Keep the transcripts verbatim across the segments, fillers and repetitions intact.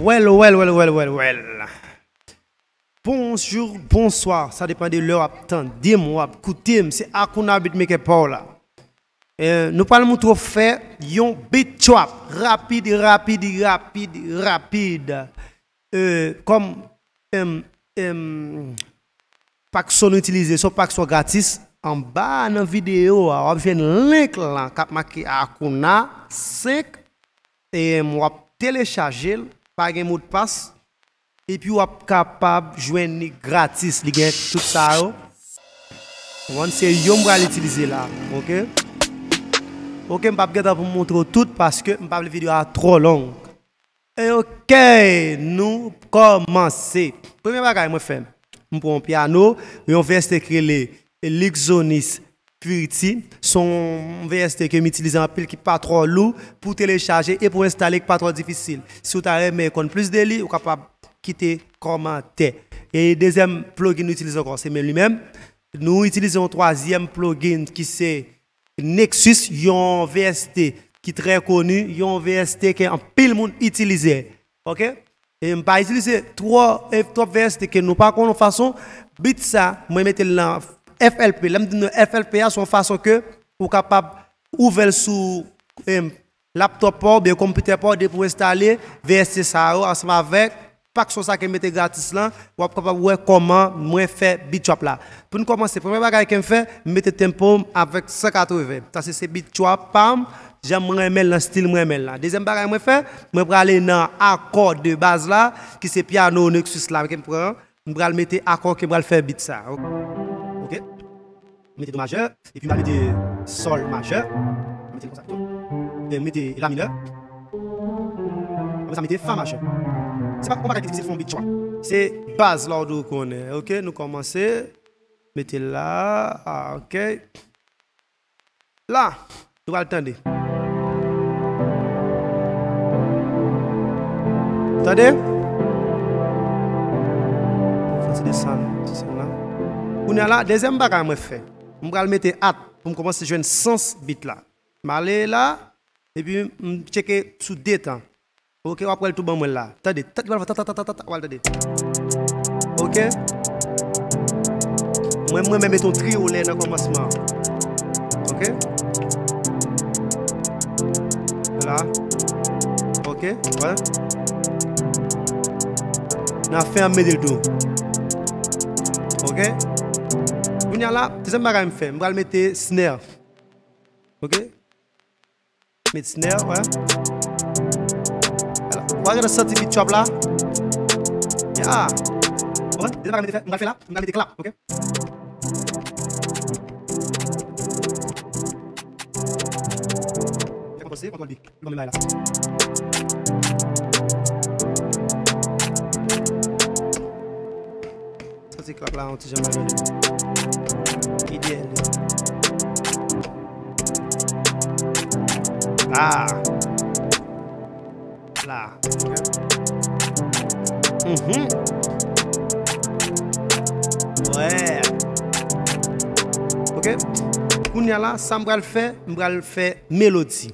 Well, well, well, well, well, well. Bonjou, bonswa. Sa depann de lè w ap tande m, w ap koute m. Se Akouna Beatmaker pa w la. Eh, nou pral montre w fè yon beat trap. Rapid, rapid, rapid, rapid. Eh, kòm, em, em, pak son nou itilize, se yon pak son gratis. Anba nan videyo a, w ap jwenn link lan k ap make Akouna senk. E w ap telechaje l, pa gen modpas. Epi w ap kapab jwenn li gratis. Li gen tout sa yo. Konprann? Se yo m pral itilize la. Oke? Oke, m p ap gen tan pou m montre w tout paske m pa vle videyo a twò long. E oke, nou kòmanse. Premye bagay mwen fè, m pran yon pyano, yon V S T ki rele Luxonis Purity. Se yon V S T ke m itilize anpil, ki pa twò lou pou telechaje e pou enstale, ki pa twò difisil. Si w ta renmen konn plis de li, ou kapab kite kòmantè. E dezyèm plugin nou itilize ankò, se menm li menm. Nou itilize yon twazyèm plugin ki se Nexus, yon V S T ki trè koni, yon V S T ke anpil moun itilize. Oke? E m pa itilize twò, e twòp V S T ke nou pa konnen fason. Beat sa, mwen mete l nan F L P. Lè m di nou F L P a, se yon fason ke ou kapab ouvè l sou, em, laptop pa w oubyen konpitè pa w, depi w enstale V S T sa yo ansanm avèk pak son sa ke m mete gratis lan, w ap kapab wè kòman mwen fè beat trap la. Pou n kòmanse, premye bagay ke m fè, m mete tempo m avèk san katreven. Sa se, se beat trap pa m, jan mwen renmen l, nan stil mwen renmen l la. Dezyèm bagay mwen fè, mwen prale nan akò de baz la, ki se pyano Nexus la ke m pran. M pral mete akò ke m pral fè beat sa. Oke? Mete do majè, epi m pral mete sòl majè. Mete l konsa pito. E mete la minè. Apre sa, mete fa majè. Se pa yon bagay ki difisil fè yon beat trap. Se baz la w dwe konnen. Oke, nou kòmanse. Mete l la. Ah, oke. La, nou pral tande. Tande? Fò ti desann, desann la. Kounye a la, dezyèm bagay mwen fè. M pral mete at pou m kòmanse jwenn sans beat la. M ale la, epi m tcheke sou de tan. Oke, w ap wè l tou ban mwen la. Tande, tande, w ap tande. Oke. Mwen, mwen menm mete yon triyolè nan kòmansman an. Oke. La. Oke, wè. Nan fen an, m mete l tou. Oke. Kounye a la, dezyèm bagay m fè, m pral mete snare. Oke. Met snare, wè. Ala. Ou pa gentan santi beat trap la? Ya. Konprann? Dezyèm bagay m te fè, m pral fè la, m pral mete clap, oke? Fè konpòze, kontwòl B. Li ban m bay la. Santi clap la, yon ti jan maje. Ideyal. Ah. La. Mhm. Wè. Oke. Kounye a la, sa m pral fè, m pral fè melodi.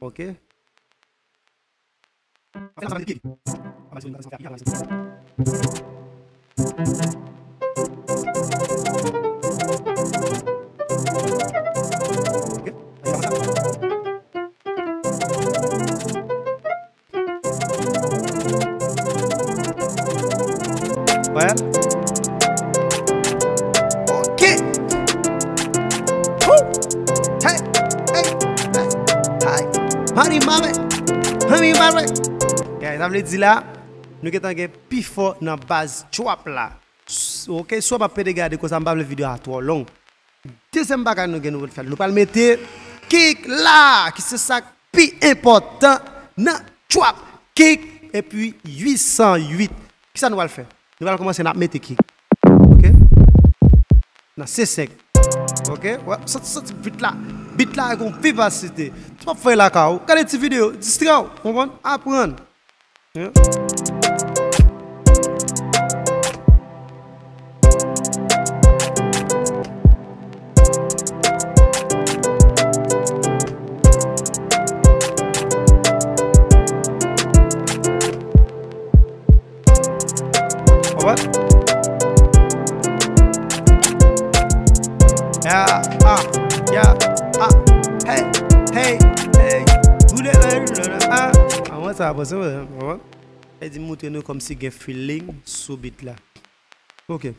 Oke. Wè. Oke. Woo! Hey! Hey! Hey! Honey mama! Honey mama! Guys, sa vle di la, nou gentan gen pi fò nan baz trap la. S-, oke, swa m ap pede gade konsa, m pa vle videyo a twò long. Dezyèm bagay nou gen, nou pral fè, nou pral mete kick la, ki se sa k pi enpòtan nan trap. Kick, epi uit san uit. Kisa nou pral fè? Nou pral kòmanse, n ap mete kick. Oke? Nan C senk. Oke? Wè, santi, santi beat la. Beat la gen yon vivasite. Tou w ap fè lakay ou. Gade ti videyo, distrè w, konprann? Aprann. What? Ya, ah, ya, ah, hey, hey, hey. Boule, boule, boule, ah. Ah, mwen sa, bon, se vre, mwen. E di m montre nou kòmsi gen feeling sou beat la. Ok.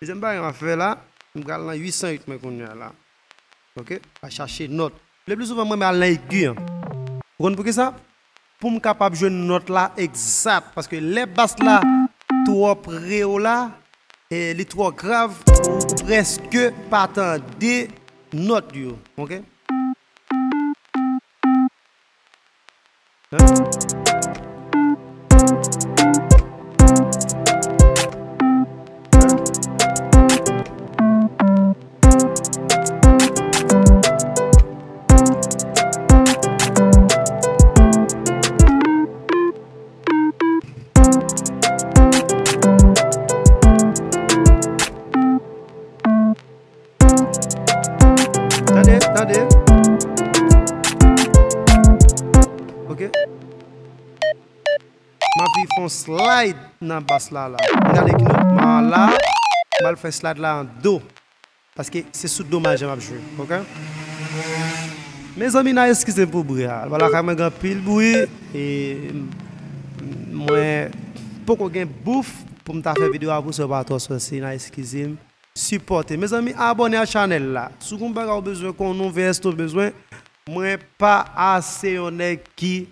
Dezyèm bagay m ap fè la, m pral nan uit san uit mwen kounye a la. Ok? Pa chache nòt. Le pli souvan, mwen, m al nan egi an. Ou konn poukisa? Pou m kapab jwenn nòt la egzat. Paske lè bas la twò pre w la, e li twò grav, ou, ou prèske pa tande nòt yo. Ok? Tande, tande. Ok. M anvi fè yon slide nan bas la, la. Gade ki nòt. M a la, m al fè slide la an do. Paske se sou do maje m ap jwe, ok? Mezanmi, n a eskize m pou bri a. Vwala, lakay mwen gen anpil bri, e mwen poko gen bouf pou m ta fè videyo a pou sa pa twò sòse, n a eskize m. Sipòte. Mezanmi, abòne a chanèl la. Si w gen yon bagay ou bezwen, kon yon V S T ou bezwen, mwen pa ase yon nèg ki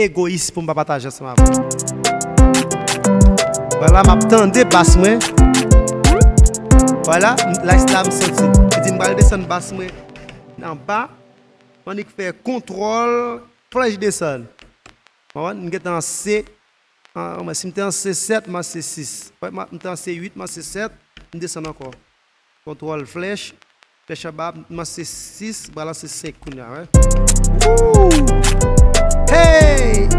egoyis pou m pa pataje ansanm avè w. Vwala, m ap tande bas mwen. Vwala, m, la, la m santi. Li di m pral desann bas mwen anba. M annik fè kontwòl, flèch desann. Konprann? M gentan an C. An, mwen, si m te an C sèt, m an C sis. Wè, m, m te an C uit, m an C sèt, m desann ankò. Kontwòl flèch, flèch anba, m an C sis, m pral an C senk kounye a, wè. Woo! Hey!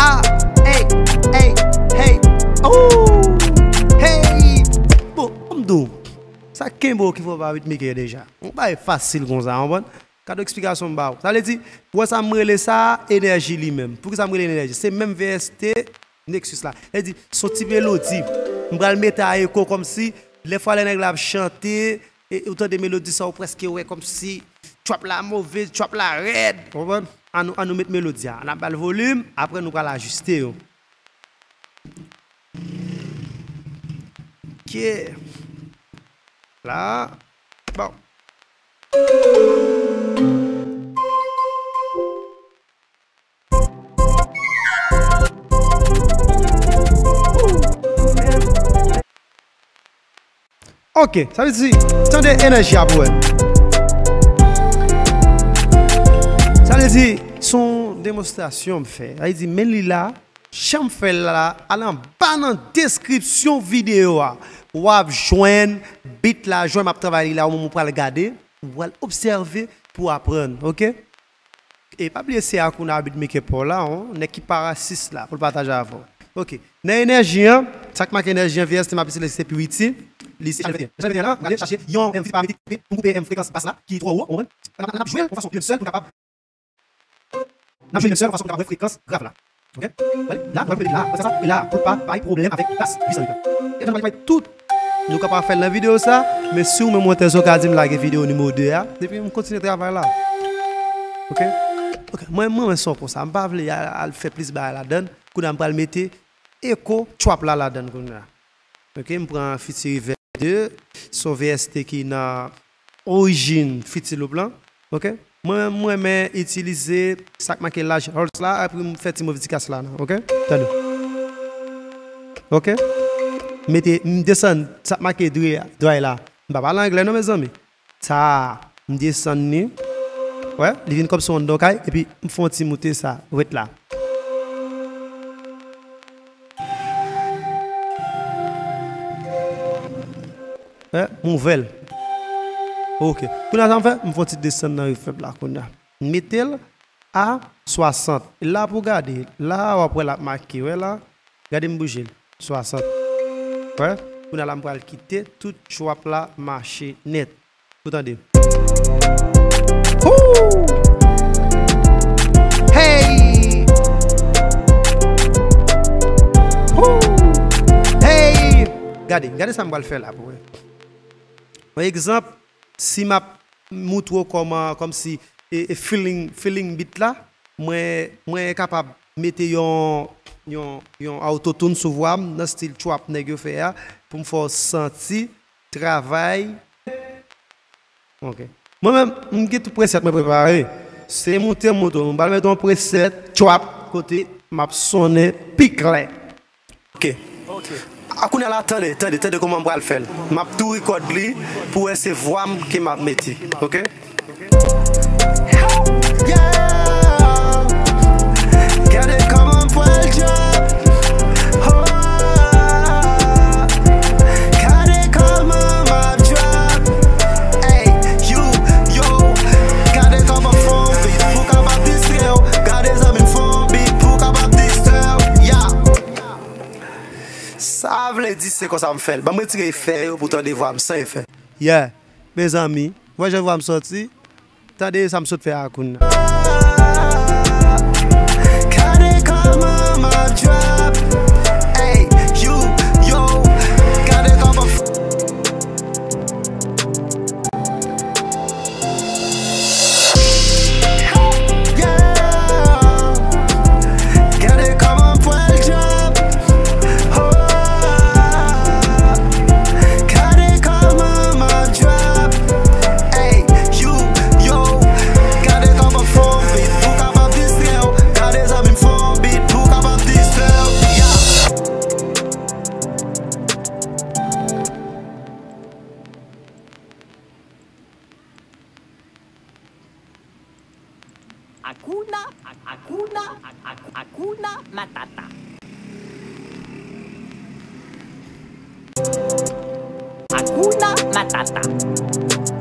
Ah! Hey! Hey! Hey! Oh! Hey! Bon, ban m di w, sa kenbe w ki fò pa beatmaker deja. Yon bagay fasil konsa, w konprann? Gade eksplikasyon m ba w. Sa vle di, ou wè sa m rele sa, enèji li menm. Poukisa m rele enèji? Se menm V S T Nexus la. Sa vle di, se yon ti melodi. M pral mete a eko kòmsi, lè fwa lè nèg la ap chante, e, ou tande melodi sa, ou prèske wè kòmsi trap la move, trap la rèd. Ou konprann? An nou, an nou met melodi a. N ap ba l volim, apre nou pral ajiste yo. Ok. La. Bon. Ok, sa vle di, tande enèji a pou wè. Sa vle di, se yon demonstrasyon m fè. Sa vle di, men li la, jan m fè l la, al anba nan deskripsyon videyo a. W ap jwenn beat la, jan m ap travay li la, ou menm ou pral gade, ou pral obsève pou aprann, ok? E pa bliye se Akouna beatmaker pa w la, yon nèg ki pa rasis la, pou l pataje avè w. Ok. Nan enèji an, sa k make enèji an, V S T m ap itilize se Purity. Li se chanèl venteyen. Nan chanèl venteyen la, m prale chache yon, em, fiti pa Mitik, ok? Pou m koupe, em, frekans bas la, ki twò wo, w konprann? N ap, n ap jwe l yon fason byen sèl pou n kapab. N ap jwe l yon sèl fason pou n kapab wè frekans grav la. Ok? Gade, la, nou pral koupe la, nou pral fè sa, e la, pou l pa bay pwoblèm avèk bas uit san uit la. E jan nou pral fè tout. Nou kapab fè l nan videyo sa, men si w menm ou entèrese, w ka di m lage videyo nimewo de a, epi m kontinye travay la. Ok? Ok, mwen, mwen, mwen son konsa, m pa vle al, al fè plis bagay ladann, kounye a m pral mete eko trap la ladann kounye a. Ok, m pran fiti River de, se yon V S T ki nan orijin fiti loop lan. Ok, mwen, mwen renmen itilize sa k make large horse la, apre m fè ti modifikasyon la nan, ok? Tande. Ok, mete, m desann sa k make dry, dry la. M pa pale anglè non, mezanmi. Sa, m desann li. Wè, li vin kòmsi yon dòkay, epi m fè yon ti moute sa, ret la. Wè, m ouvè l. Ok. Kounye a sa m fè, m fè yon ti desann nan reverb la kounye a. M mete l a swasant. La pou gade. La w ap wè l ap make, wè la. Gade m bouje l. Swasant. Wè? Kounye a la m pral kite tout trap la mache nèt. Ou tande? Hoo! Hey! Gade, gade sa m pral fè la pou wè. Yon egzanp, si m ap moutre w kòman, kòmsi, e, e feeling, feeling beat la, mwen, mwen kapab mete yon, yon, yon autotune sou vwa m nan stil trap nèg yo fè a, pou m fè w santi travay. Ok. Mwen menm, m gen tout preset mwen prepare. Se moute m moute w. M pral mete yon preset trap kote m ap sonnen pi klè. Ok. Ok. A kounye a la, tande, tande, tande kòman m pral fè l. M ap tou record li pou wè se vwa m ke m ap mete. Ok? Yeah. Gade kòman m pral drop. Oh. Gade kòman m ap drop. Ey, you, yo. Gade kòman m fè yon beat pou kapab distre w. Gade zanmi m fè yon beat pou kapab distre w. Yeah. Sa vle di se konsa m fè l. Ban m retire efè yo pou tande vwa m san efè. Yeah, mezanmi, w wè jan vwa m soti? Tande sa m sot fè a kounye a. Gade kòman m ap drop. Ey, you, yo, gade kòman. Yeah. Gade kòman m pral drop. Oh. Gade kòman m ap drop. Ey, you, yo. Gade kòman m fè yon beat pou kapab distre w. Gade zanmi m fè yon beat pou kapab distre w. Yeah. Hakuna, Hakuna, Hakuna Matata. Hakuna Matata.